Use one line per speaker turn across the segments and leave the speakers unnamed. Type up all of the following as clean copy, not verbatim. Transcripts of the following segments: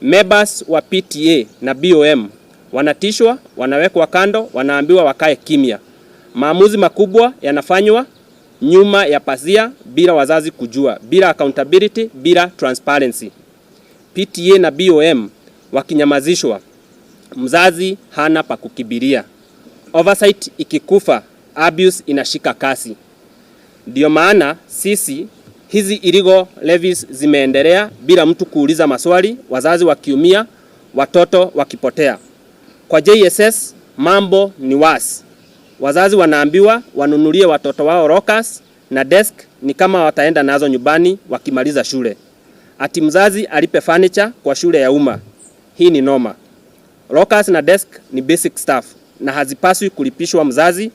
Members wa PTA na BOM wanatishwa, wanawekwa kando, wanaambiwa wakae kimya. Maamuzi makubwa yanafanywa nyuma ya pazia bila wazazi kujua, bila accountability, bila transparency. PTA na BOM wakinyamazishwa, mzazi hana pa kukimbilia. Oversight ikikufa, abuse inashika kasi. Ndio maana sisi hizi illegal levies zimeendelea bila mtu kuuliza maswali, wazazi wakiumia, watoto wakipotea. Kwa JSS mambo ni worse. Wazazi wanaambiwa wanunulie watoto wao lockers na desk, ni kama wataenda nazo nyumbani wakimaliza shule. Ati mzazi alipe furniture kwa shule ya umma. Hii ni noma. Lockers na desk ni basic stuff na hazipaswi kulipishwa mzazi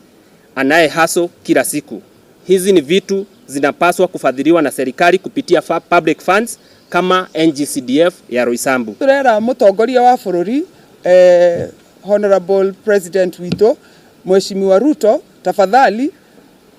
anaye hustle kila siku. Hizi ni vitu zinapaswa kufadhiliwa na serikali kupitia public funds kama NGCDF ya Roysambu.
Turera mutongoria wa bururi, Honorable President witũ, Mheshimiwa Ruto, tafadhali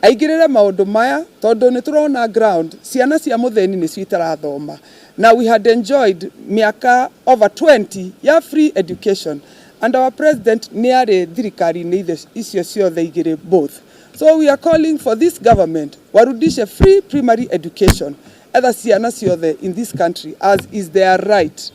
aingĩrĩre maũndũ maya tondũ nĩ tũrona ground ciana cia mũthĩni nĩcio itarathoma. Na we had enjoyed mĩaka over 20 ya free education, and our president nĩ arĩ thirikari-inĩ icio ciothe igĩrĩ, both. So we are calling for this government warudishe free primary education etha ciana ciothe in this country, as is their right,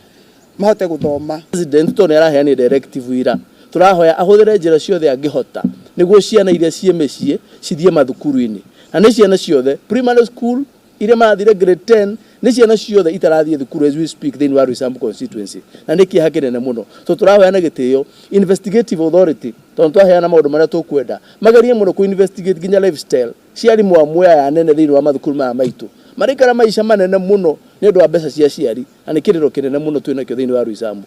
mahote gũthoma.
President to nĩ araheanire directive ira, tũrahoya ahũthĩre njĩra ciothe angĩhota nĩguo ciana iria ciĩ mĩciĩ cithiĩ mathukuru-inĩ, na nĩ ciana ciothe primary school iria marathire grade 10, nĩ ciana ciothe itarathiĩ thukuru as we speak thĩinĩ wa Roysambu constituency, na nĩ kĩeha kĩnene mũno. So tũrahoya na gĩtĩo investigative authority, tondũ twaheana maũndũ marĩa tũkwenda, magerie mũno kũ investigate nginya lifestyle cia arimũ amwe aya anene thĩinĩ wa mathukuru maya maitũ, maraikara maica manene mũno nĩ ũndũ wa mbeca cia aciari, na nĩ kĩrĩro kĩnene mũno twĩnakĩo thĩinĩ wa Roysambu.